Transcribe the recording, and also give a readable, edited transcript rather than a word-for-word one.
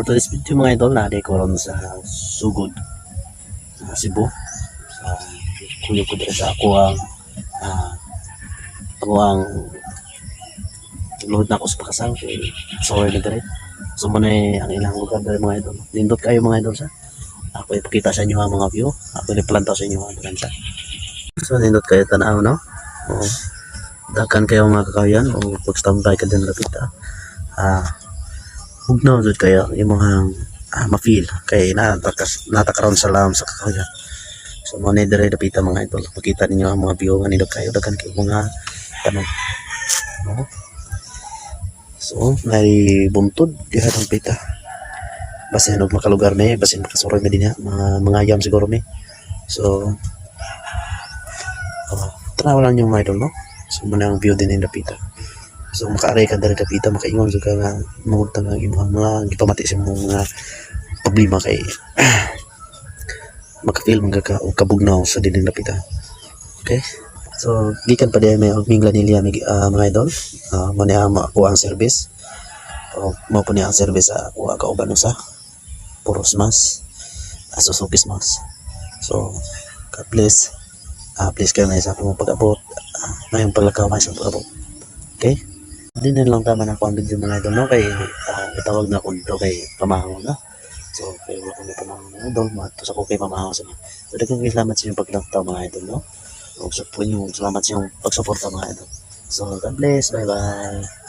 For today's video, mga idol, naa ko ron sa Sugod, Cebu. Sa kuyog ko diri sa ako ang luhod na ako sa pakasal kay sorry na diri. So mo na ang ilang lugar diri, mga idol. Nindot kayo, mga idol, sa. Ako ipakita sa inyo ang mga view. Ako iplantaw sa inyo ang duran sa. So nindot kayo tanaw, no? Oo. Daghan kayo mga kakahuyan o pag-standby ka din lapit ah. Bugnaw jud kayo imong ma-feel kay natakaron sa lam sa kakahuyan. So mo ni dire dapita, mga idol. Makita ninyo ang mga view nga nindot kayo, daghan kayo mga tanom. No? So, may buntod diha ng pita. Basin og makalugar mi, basin makasuroy mi dinha, mga yam siguro mi. So, oh, tanaw lang yung mga idol, no? So, mo na ang view din dapita. So, makaari ka diri dapita, makaingon jud ka nga mahugtang ang imong mga gipamati sa imong mga problema kay maka-feel man ka og kabugnaw sa dining dapita. Okay? So, gikan pa diay may og Minglanilla mga idol. Mo ni ang ako ang service. O, mo po niya ang service sa ako kauban sa Puros Mas, Suzuki Mas. So, God bless. Please kayo na sa akong pag-abot. Ngayong paglakaw may sa pag-abot. Okay? Hindi na lang tama na ako ang video, mga idol, no? Kay itawag na ako dito kay pamahaw na. So, kay wala ko may pamahaw na idol. Mato sa ko kay pamahaw sa mga. So, daghang salamat sa inyong paglantaw, mga idol, no? Ug sa po inyong salamat sa inyong pagsuporta, mga idol. So, God bless. Bye-bye.